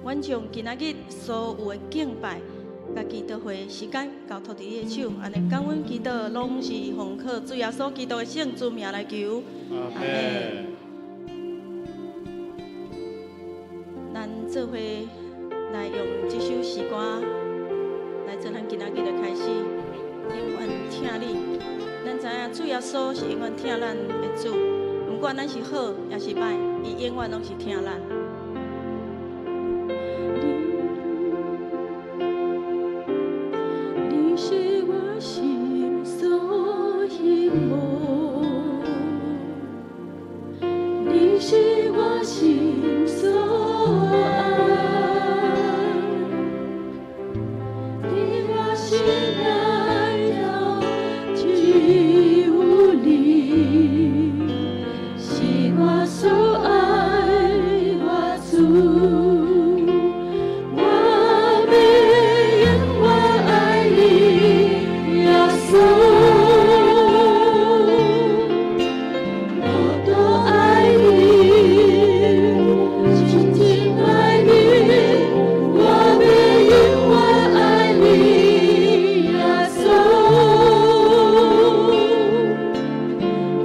阮將今仔日所有的敬拜、佮祈禱會時間交託佇你的手，按呢感恩祈禱，攏是奉靠主耶穌基督的聖尊名來求。阿門。咱做伙來用這首詩歌來做咱今仔日的開始。永遠疼你，咱知影主耶穌是永遠疼咱的主，毋管咱是好抑是䆀，伊永遠攏是疼咱。你是我心所希望，你是我心所愛，佇我心內頭只有你，是我所愛，我主。我欲永遠愛你，耶穌。我多愛你，真真愛你，我欲永遠愛你，耶穌。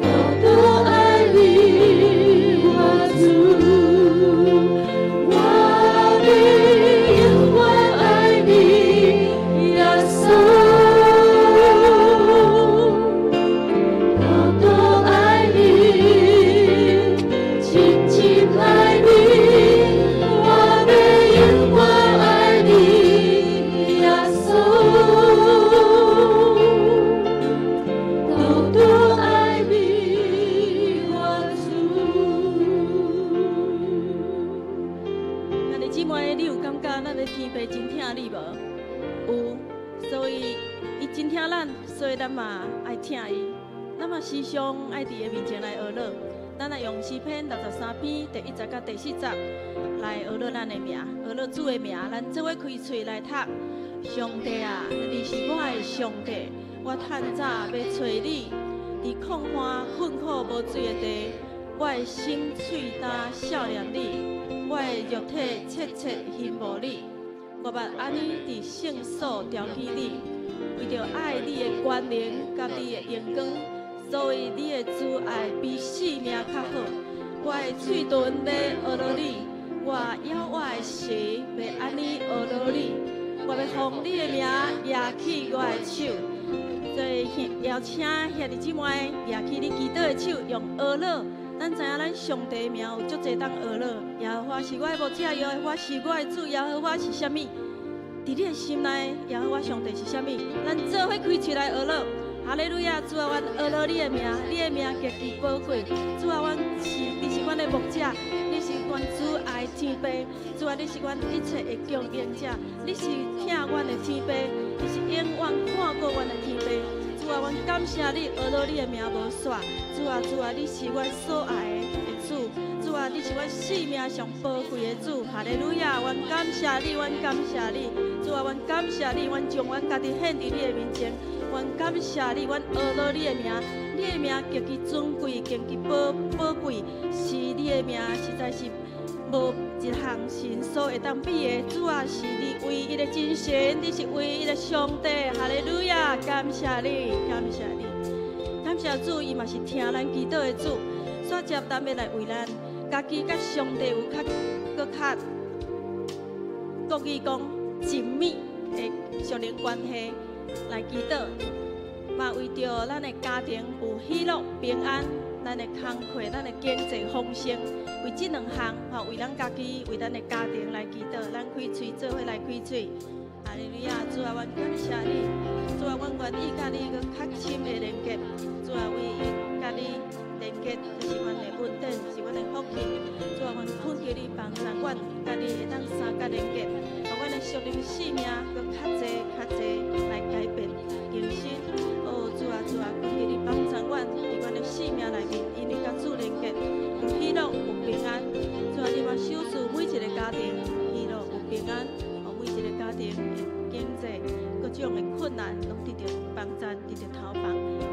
我多愛你，我主。我欲永遠愛你，耶穌。我多愛你，真真愛你，我欲永遠愛你，耶穌。多多愛你，我主。兄弟姊妹，你有感覺咱的天父真疼你無？有，所以伊真疼咱，所以咱嘛愛疼伊。咱嘛時常愛佇伊面前來呵咾。咱來用詩篇63篇第1節佮第4節來呵咾咱的名，呵咾主的名。咱做伙開喙來讀。上帝啊，你是我的上帝，我趁早欲揣你。佇曠旱困苦無水的地，我的心喙焦數念你，我的肉體切切欣慕你。我捌按呢佇聖所調起你，為著愛你的權能佮你的榮光，所以你的慈愛比性命較好。我的喙唇欲呵咾你，我咬我的舌欲按呢呵咾你，我欲奉你的名舉起我的手。所以邀請兄弟姊妹舉起你祈禱的手，用呵咾。咱知影咱上帝的名有足濟當呵咾，耶和華是我的牧者，耶和華是我的主，耶和華是啥物？佇你的心內，耶和華上帝是啥物？咱做伙開喙來呵咾。哈利路亞！主啊，阮呵咾你的名，你的名極其寶貴。主啊，阮是你是阮的牧者，你是阮慈愛天父。主啊，你是阮一切的供應者，你是疼阮的天父，你是永遠看顧阮的天父。主啊，阮感謝你，呵咾你的名無煞。主啊，主啊，你是阮所愛的主。主啊，你是阮性命上寶貴的主。哈利路亞！阮感謝你，阮感謝你。主啊，阮感謝你，阮將阮家己獻佇你的面前。阮感謝你，阮呵咾你的名，你的名極其尊貴，極其寶寶貴，是你的名實在是無一項神所會當比的。主啊，是你唯一的真神，你是唯一的上帝。哈利路亞！感謝你，感謝你，感謝主，伊嘛是聽咱祈禱的主。煞接咱欲來為咱家己佮上帝有較閣較國語講緊密的屬靈關係來祈禱，嘛為著咱的家庭有喜樂平安，咱的工課、咱的經濟豐盛，為這兩項，吼，為咱家己、為咱的家庭來祈禱，咱開喙做伙來開喙。哈利路亞，主啊，阮感謝你，主啊，阮願意佮你閣較深的連結，主啊，為佮你連結，這是阮的恩典，是阮的福氣。主啊，阮懇求你幫助阮，佮你會當相佮連結，予阮的屬靈性命閣較濟較濟來改變更新。哦，主啊，主啊，懇求你幫助阮，佇阮的性命內面，因為佮主連結，有喜樂，有平安。主啊，你嘛賞賜每一個家庭喜樂有平安，予每一個家庭的經濟各種的困難，攏得著幫贊，得著頭幫。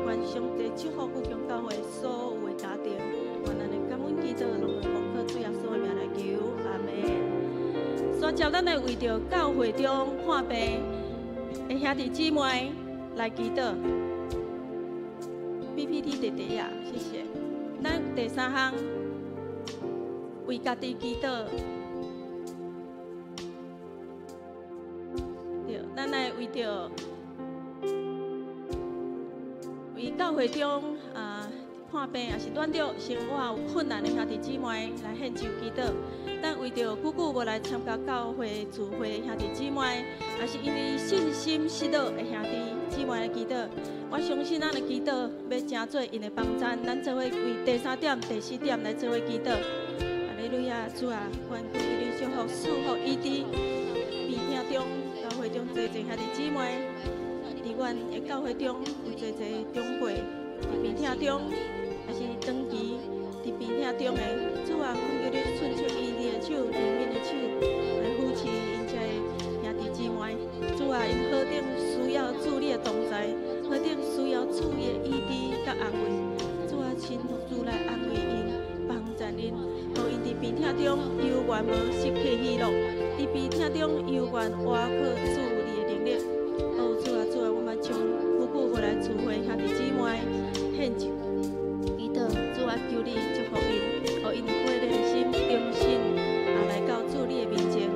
願上帝祝福富強教會所有的家庭，願咱的感恩祈禱攏會奉靠主耶穌的名來求，阿門。煞接咱來為著教會中破病的兄弟姊妹來祈禱。PPT 第第頁，謝謝。咱第三項為家己祈禱。對，咱來為著為教會中啊破病，抑是軟弱生活有困難的兄弟姊妹來獻上祈禱。咱為著久久無來參加教會聚會的兄弟姊妹，抑是因為信心失落的兄弟姊妹來祈禱。我相信咱的祈禱欲成做𪜶的幫贊，咱做伙為第三點、第四點來做伙祈禱。哈利路亞，主啊，願求你祝福賜福醫治病痛中、教會中濟濟兄弟姊妹，佇阮的教會中有濟濟長輩佇病痛中，抑是長期佇病痛中的，主啊，懇求你伸出醫治的手、憐憫的手來扶持𪜶遮的兄弟姊妹。主啊，𪜶何等需要主你的同在，何等需要主你的醫治佮安慰。主啊，親自來安慰𪜶，幫助𪜶，予𪜶佇病痛中猶原無失去喜樂，佇病痛中猶原倚靠主你的能力。哦，主啊，主啊，我嘛將久久無來聚會兄弟姊妹獻上祈禱，主啊，求你祝福𪜶，予𪜶有悔的心，重新啊來到主你的面前，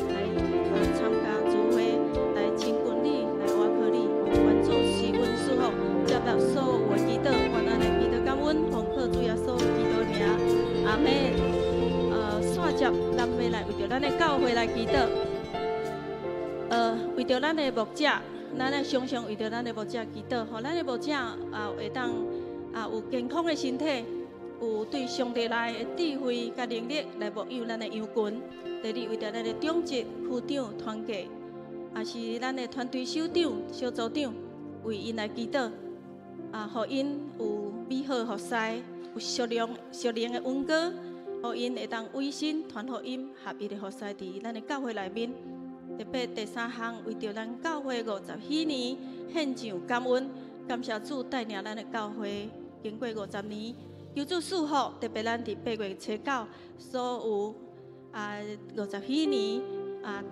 來啊參加聚會，來親近你，來倚靠你。願主賜恩賜福，接納所有的祈禱，願咱的祈禱感恩，奉靠主耶穌基督的名，阿門。煞接咱欲來為著咱的教會來祈禱，為著咱的牧者，咱愛常常為著咱的牧者祈禱，予咱的牧者啊會當啊有健康的身體，有對上帝來的智慧佮能力來牧養咱的羊群。第二，為著咱的長執、區長、團契，抑是咱的團隊首長、小組長，為𪜶來祈禱，啊，予𪜶有美好服侍，有屬靈屬靈的恩膏，予𪜶會當委身傳福音，合一的服侍佇咱的教會內面。特別第三項，為著咱教會50禧年獻上感恩，感謝主帶領咱的教會經過五十年，求主賜福。特別咱佇8月初9，所有啊五十禧年啊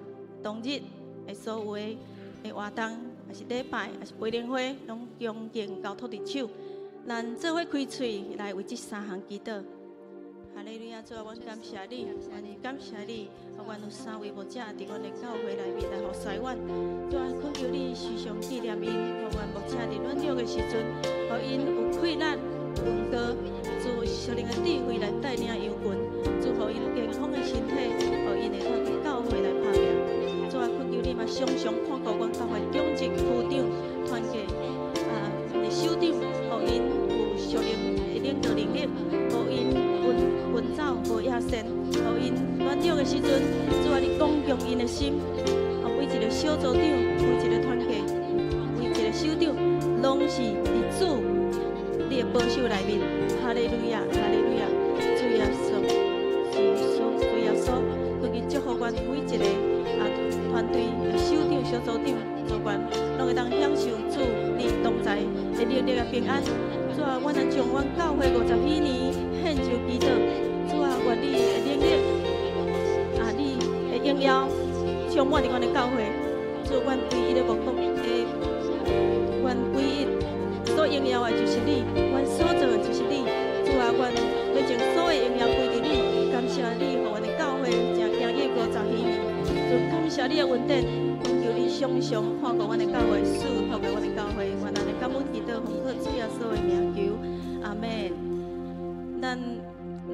當日的所有的的活動，抑是禮拜，抑是培靈會，攏恭敬交託佇手。咱做伙開喙來為這三項祈禱。哈利路亞，主啊，阮感謝你，阮感謝你，予阮有三位牧者佇阮的教會內面來服侍阮。主啊，懇求你時常紀念𪜶，予阮牧者佇軟弱的時陣，予𪜶有氣力、恩膏，主屬靈的智慧來帶領羊群，主予𪜶健康的身體，予𪜶會當佇教會來拍拼。主啊，懇求你嘛常常看顧阮教會長執、區長、團契啊的首長，予𪜶有屬靈的領導能力，予𪜶奔奔走無野心，予𪜶軟弱的時陣，主啊，你剛強𪜶的心，啊，每一個小組長，每一個團契，每一個首長，攏是佇主你的保守內面。哈利路亞，哈利路亞，主耶穌，主耶穌，主耶穌，懇求祝福阮每一個啊團隊的首長、小組長、主管，攏會當享受主你同在的能力佮平安。主啊，阮來將阮教會五十禧年獻上祈禱。主啊，願你的能力啊，你的榮耀充滿佇阮的教會。主，阮唯一的目的，阮唯一所榮耀的就是你，阮所做的就是你。主啊，阮欲將所有的榮耀歸佇你。感謝你，予阮的教會正行入五十禧年。主，感謝你的恩典，懇求你常常看顧阮的教會，賜福予阮的教會。願咱的感恩祈禱，奉靠主耶穌的名求，阿門。咱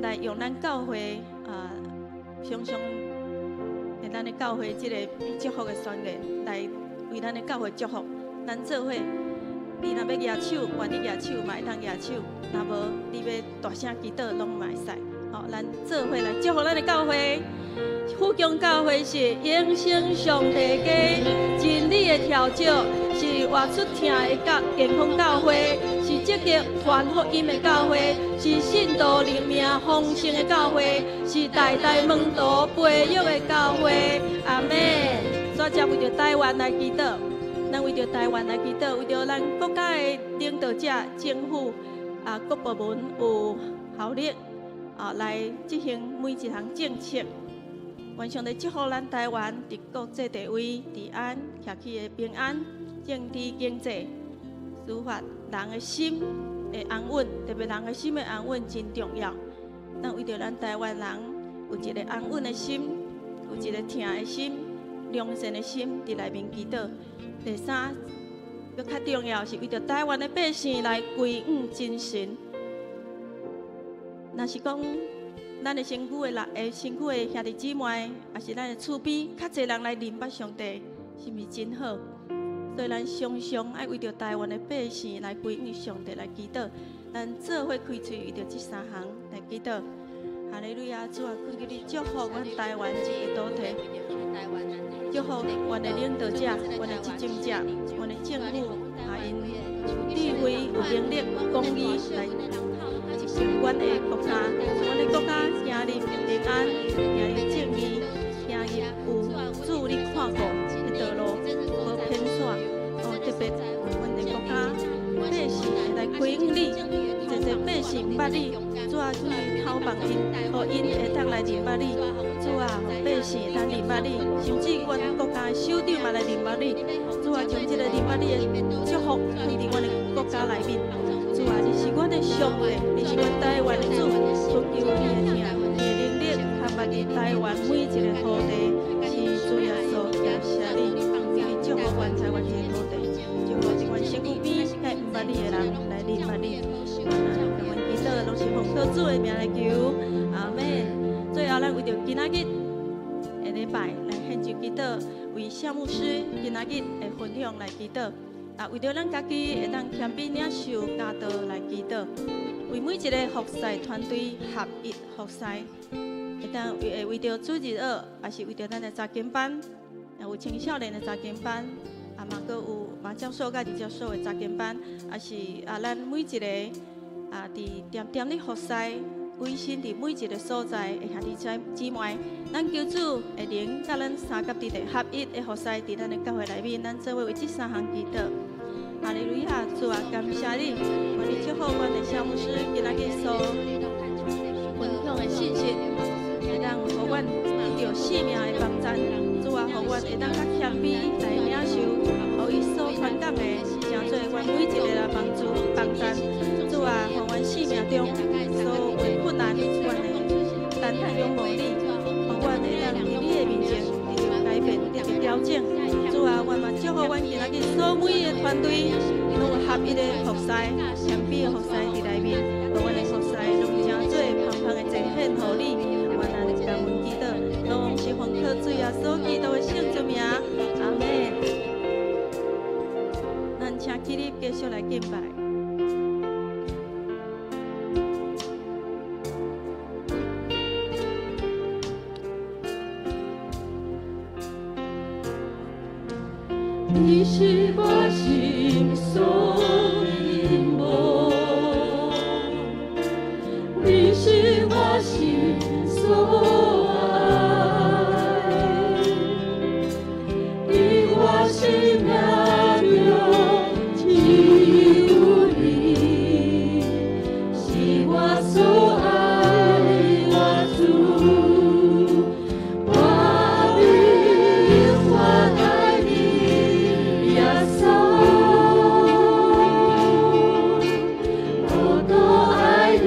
來用咱教會啊，常常佇咱的教會這個祝福的宣言，來為咱的教會祝福。咱做伙，你若欲舉手，願你舉手嘛會當舉手；若無，你欲大聲祈禱，攏嘛會使。好，咱做伙來祝福咱的教會。富強教會是永生上帝家真理的調酒，是活出疼的教健康教會，是積極傳福音的教會，是信徒靈命豐盛的教會，是代代門徒培育的教會。阿門。煞接為著台灣來祈禱，咱為著台灣來祈禱，為著咱國家的領導者、政府啊各部門有效力啊來執行每一項政策。願上帝祝福咱台灣佇國際地位、治安、社區的平安、政治、經濟、司法，人的心的安穩，特別人的心的安穩真重要。咱為著咱台灣人有一個安穩的心，有一個疼的心、良善的心，佇內面祈禱。第三，閣較重要是為著台灣的百姓來歸向真神。若是講咱的身軀的人，身軀的兄弟姊妹，抑是咱的厝邊，較濟人來認捌上帝，是毋是真好？所以咱常常愛為著台灣的百姓來歸向上帝來祈禱。咱做伙開喙為著這三項來祈禱。哈利路亞，主啊，懇求你祝福阮台灣這個土地，祝福阮的領導者、阮的執政者、阮的政府，啊，𪜶有智慧、有能力、公義來執行阮的國家，阮的國家行入平安，行入正義，行入有主你看顧的道路，無偏徙。哦，特別阮的國家百姓會來歸向你，濟濟百姓毋捌你，主啊，求你透望𪜶，予𪜶會當來認捌你。主啊，予百姓會當認捌你，甚至阮國家的首長嘛來認捌你。主啊，將這個認捌你的祝福放佇阮的國家內面。主啊，你是阮的上帝，你是阮台灣的主，懇求你的疼，你的能力，含捌佇台灣每一個土地，是主耶穌，感謝你，求你祝福阮台灣這個土地，祝福佇阮身軀邊遐毋捌你的人來認捌你。阮祈禱攏是奉靠主的名來求，阿們。最後，咱為著今仔日的禮拜來獻上祈禱，為謝牧師今仔日的分享來祈禱。啊，為著咱家己會當謙卑領受教導來祈禱，為每一個服侍團隊合一服侍，會當為為著主日學，抑是為著咱的查經班，有青少年的查經班，啊嘛閣有馬教授佮李教授的查經班，抑是啊，咱每一個啊，佇恬恬咧服侍，委身佇每一個所在的兄弟姊妹，咱求主的靈佮咱相佮佇咧合一的服侍佇咱的教會內面，咱做伙為這三項祈禱。哈利路亞，主啊，感謝你，願你祝福阮的謝牧師今仔日所分享的信息，會當予阮得著生命的幫贊。主啊，予阮會當較謙卑來領受，予伊所傳講的，成做阮每一個人幫助幫贊。主啊，予阮生命中所有的困難，阮會單單仰望你，予阮會當佇你的面前得著改變，得著調整。主啊，阮嘛祝福阮今仔日所每個團隊攏有合一的服侍，謙卑的服侍佇內面，予阮的服侍攏成做芳芳的祭獻予你。阮按呢感恩祈禱，攏是奉靠主耶穌基督的聖潔名，阿們。咱請起立，繼續來敬拜。你是我心所仰望，你是我心所愛，佇我生命中只有你，是我所愛的主，我永遠愛你，耶穌，我多愛你，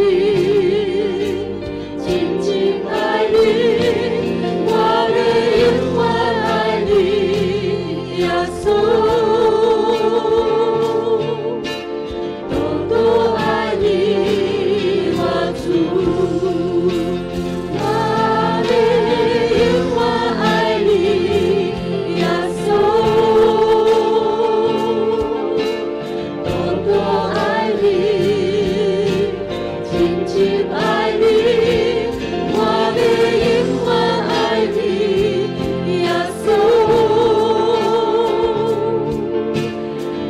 真真愛你，我欲永遠愛你，耶穌，獨獨愛你，我主，我欲永遠愛你，耶穌，獨獨愛你，真真愛你，我欲永遠愛你，耶穌，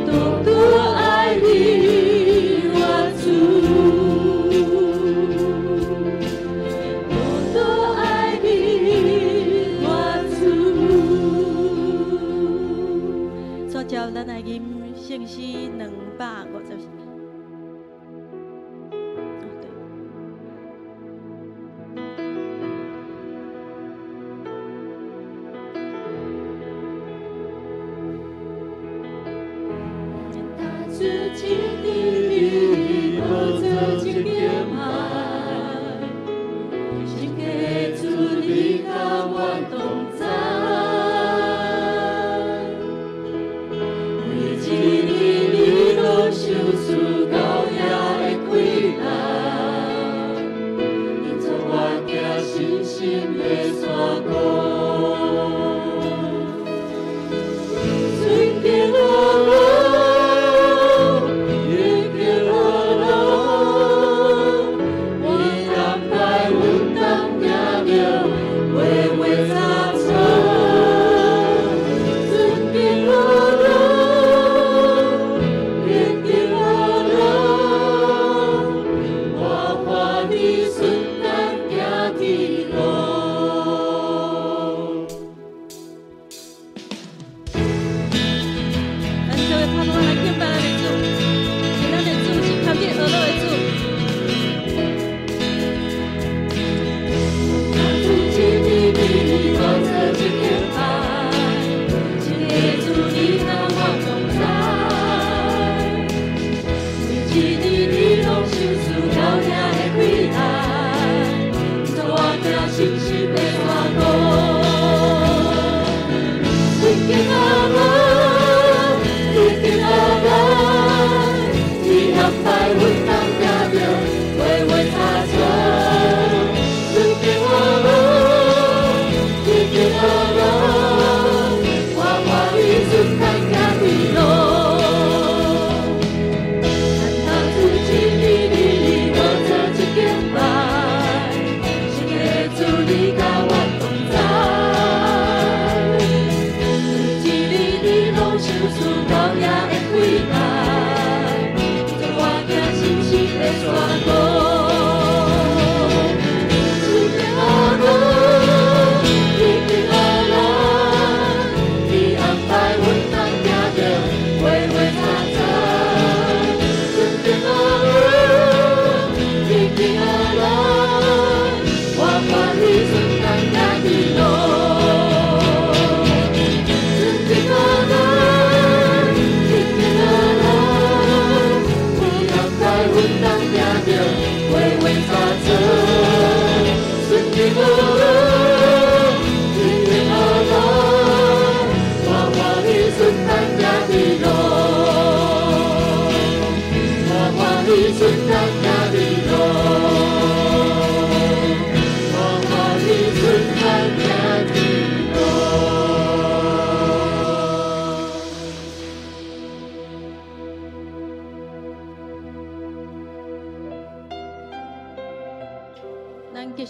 獨獨愛你，我主，獨獨愛你，我主。所照咱來吟聖詩250。哦，對。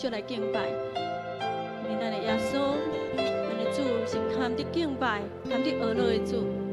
續來敬拜。因為咱的耶穌，咱的主是堪得敬拜、堪得呵咾的主。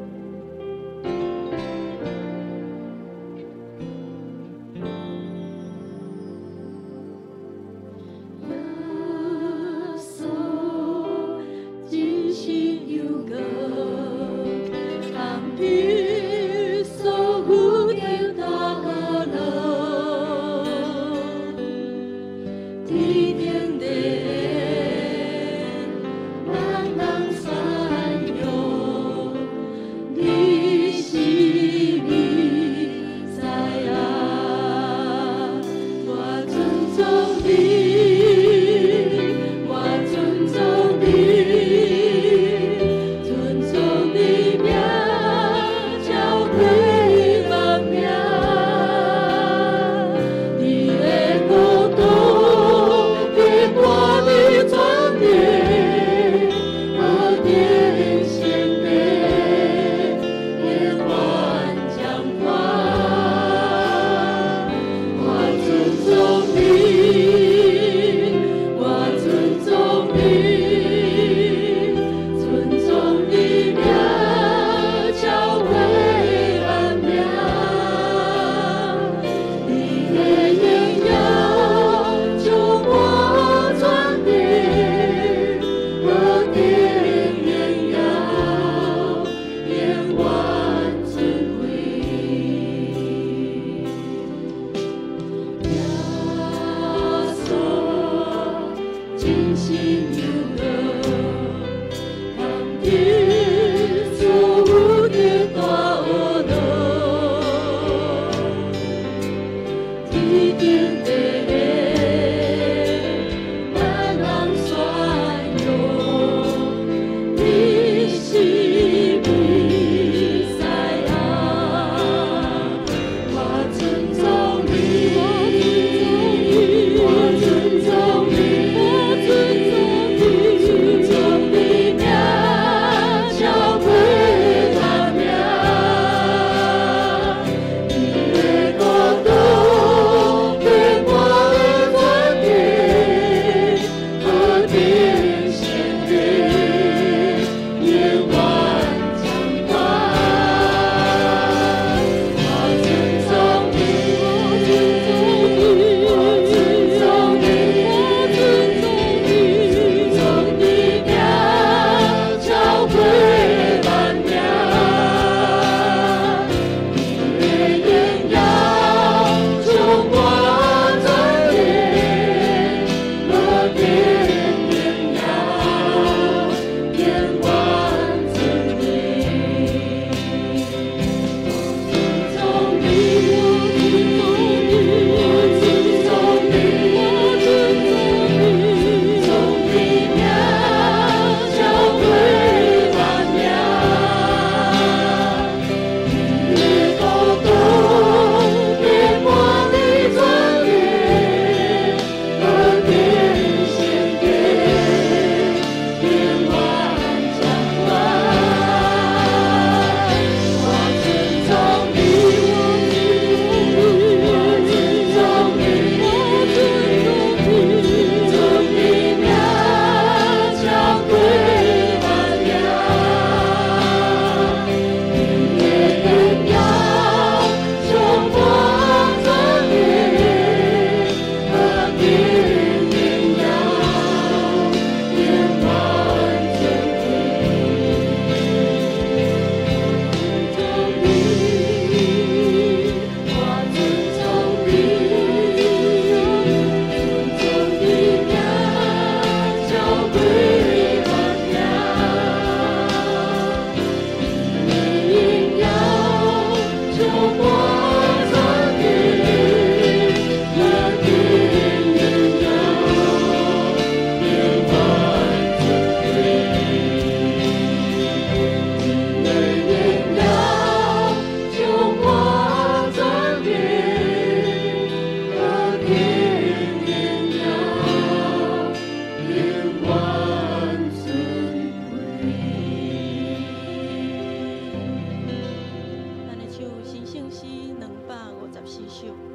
24首。